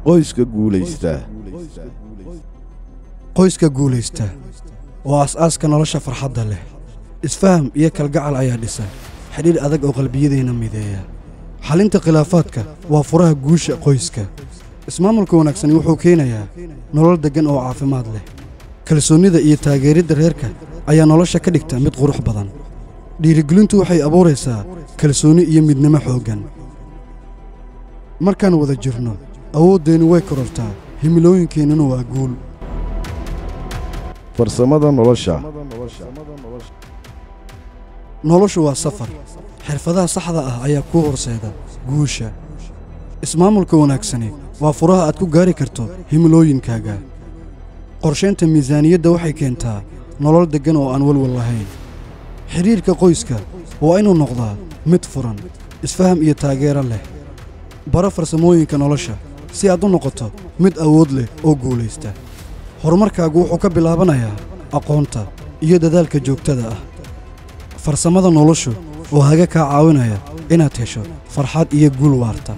Qoyska guulaysta. Qoyska guulaysta waa aas-aaska nolosha farxadda leh. Isfaham iyo kalgacal ayaa dhisa xidhiidh adag oo qalbiyadeenna mideeya. Xalinta khilaafaadka waa furaha guusha qoyska. Ismaamulka wanaagsani wuxuu keenayaa nolol deggan oo caafimaad leh. Kalsoonnida iyo taageeridda reerka ayaa nolosha ka dhigta mid qurux badan. Dhiirigelintu waxay abuuraysaa kalsooni iyo midnimo xooggan. Markaan wada jirno, awooddeennu way korortaa, himilooyinkeennuna waa guul. Farsamada nolosha. Noloshu waa safar. Xirfadaha saxda ah ayaa kuu horseeda guusha. Ismaamulka wanaagsani waa furaha aad ku gaari karto himilooyinkaaga. Qorshaynta miisaaniyadda waxay keentaa nolol deggan oo aan walwal lahayn. Xidhiirka qoyska waa inuu noqdaa mid furan, isfaham iyo taageero leh. Baro farsamooyinka nolosha si aad u noqoto mid awood leh oo guulaysta. Horumarkaagu wuxuu ka bilaabanayaa aqoonta iyo dadaalka joogtada ah. Farsamada noloshu oo haga kaa caawinaya inaad hesho farxad iyo guul waarta.